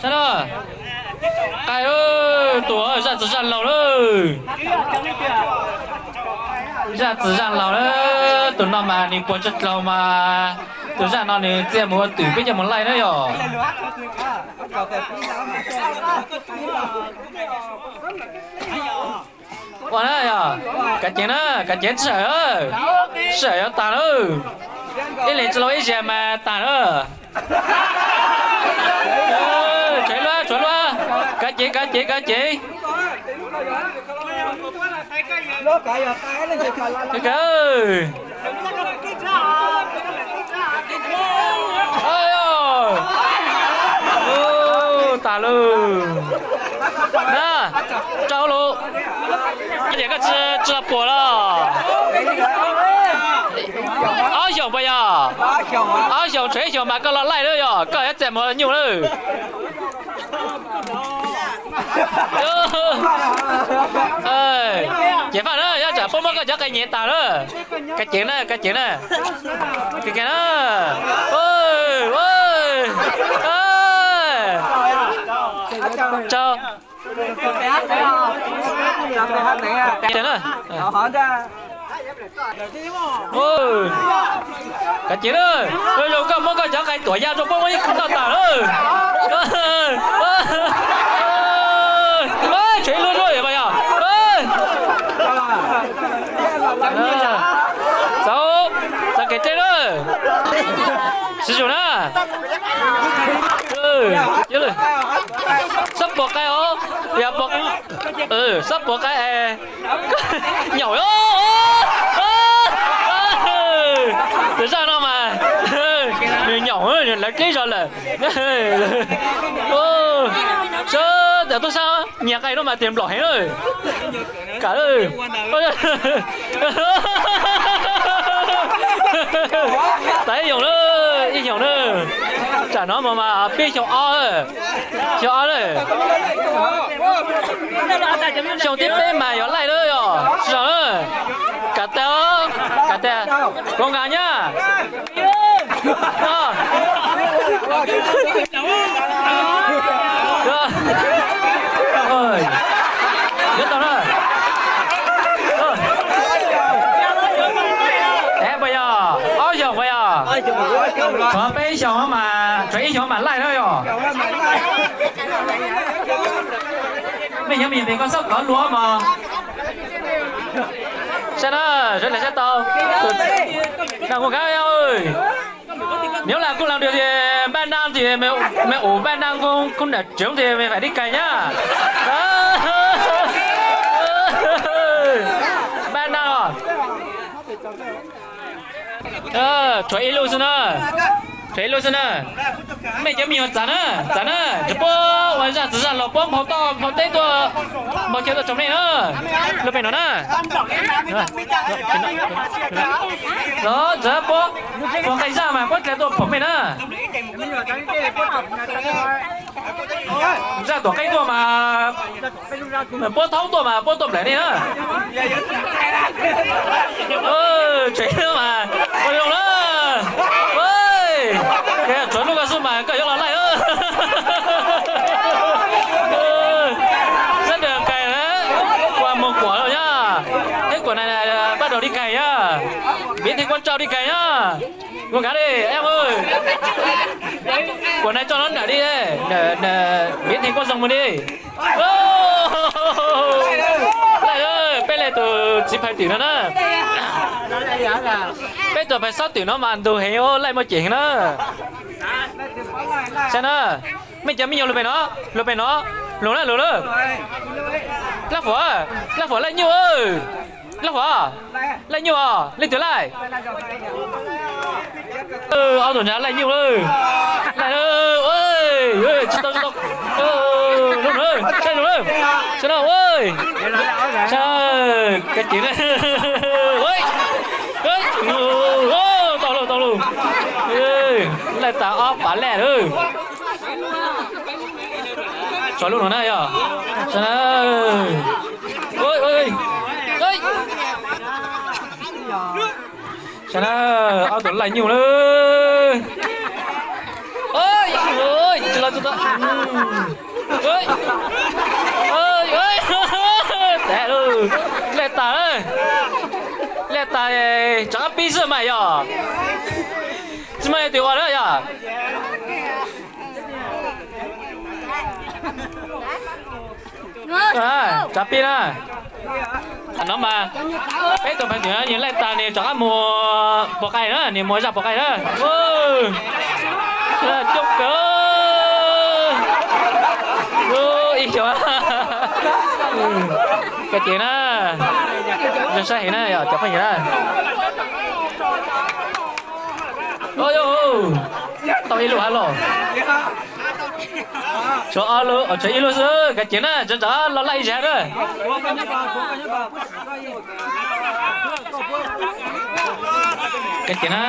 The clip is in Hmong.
Saib na, qaij, tus zaj txiv zaj laug lawm. Zaj txiv zaj laug lawm, tus no mas nws puas tsis dlaug mas tus zaj no nws txia mus ua twm peb coj mus laij na yom. Ua na yog, kav ceev na, kav ceev sij hawm, sij hawm yuav tag lawm. Ib leeg tsis laug ib zaug mas tag lawm. Tshuav luaj, tshuav luaj, kav ceev, kav ceev, kav ceev. Tag lawm. Na, rau lawm. Ces koj tsis, tsis los puas los? Ob xyoos puas yog? Ob xyoos, tshuav ib xyoos mas koj los laij lawm yog koj yuav txia mus nyuj lawm. Ces faj na, yog tsam puab muab koj cov qe nyiav tag lawm. Kav ceev na, kav ceev na. Kav ceev na. Rau. Kav ceev na. Kav ceev na. Zoo koj muab koj cov qe tuam ya rau puab muab ib tug tau tas lawm. Tshuav ib lub lub pas yog. Txav, txav kev deb na. Siv zug na. Xob puas qe os. Yog, xob puas qe. Nyaum. Tus zaj no mas nws nyaum, nws lawv dleb zog lawm. Sawv daws tuaj saib, nyias qe no mas tias nplaum heev lawm. Kam lawm. Tas ib xyoos lawm, ib xyoos na. Tsam no mas mas pib xyoo ob lawm. Xyoo ob lawm. Xyoo thib peb mas yuav laij lawm yog tsis zoo na. Kam tas, kam tas, kuv nqa nyab. Yuav tau na. Puas yog? Ob xyoos puas yog? Tshuav peb xyoos mas, tshuav ib xyoos mas laij na yog. Mej nyob me nyuam pem koj xob kov lua mog. Saib na, sawv daws saib tau. Nws kuj lam kuj lam tias npaj naj tias, me ua npaj naj kuj nam tsev tias me faim dib kais nyab. Npaj naj os. Tshuav ib lub xwb na. Tshuav ib lub xwb na. Mej cov me nyuam txav na, txav na, tsis puab ua zaj txiv zaj laug puab nphau toj nphau teb tuaj, nphau chaw tuaj tso mej na. Lub pem no na. Los txawm puab, puab qe zaj mas puab dle tuaj pom mej na. Zaj tuam qeeb tuaj mas, puab thaub tuaj mas puab tuaj nplawm nej na. Tsev mas ua zoo na. Tshuav lub koj xwb mas koj yuav los laij. Sab daws kais na, kuas moog kuam los nyab. Eb kuam na, pab rau dib kais nyab. Npiv theej kuab tsau dib kais nyab. Kuv kav li, kuam na tso no nram li, npiv theej kuab zoo mus li. Laij, peb laij tus txiv phais twm no na. Peb tus phais xob twm no mas ntug heev, laij muaj cem heev na. Saib na, mej cov me nyuam lug pem no, lug pem no, lug na, lug lawm. Dlaab Fuam, Dlaab Fuam laij nyuj. Dlaab Fuam, laij nyuj os, leej twg laij? Ob tug nrad laij nyuj lawm. Laij, tsis tau, tsis tau. Saib zoo, saib zoo, saib no, saib, kav ceev. Tau lauj, tau lauj. Laij tas ob pav laj lawm. Tso lub no na yog. Saib na. Saib na, ob tug laij nyuj lawm. Tsis los, tsis tau. Lej tas, lej tas, rov qab pib xwb mas yog, tsis muaj leej twg ua na yog. Rov pib na. Thaum no mas peb tus phaj twm nws lej tas nws rov qab mus puas qaij na, nws mus zaj puas qaij na. Coob kawg. Ib xyoos. Koj ces na, zoo saib heev na yog cov phooj ywg na. Tau ib lub hab los. Tshuav ob lub, tshuav ib lub xwb, koj ces na, tsov tsov los laj ib zag na. Koj ces na.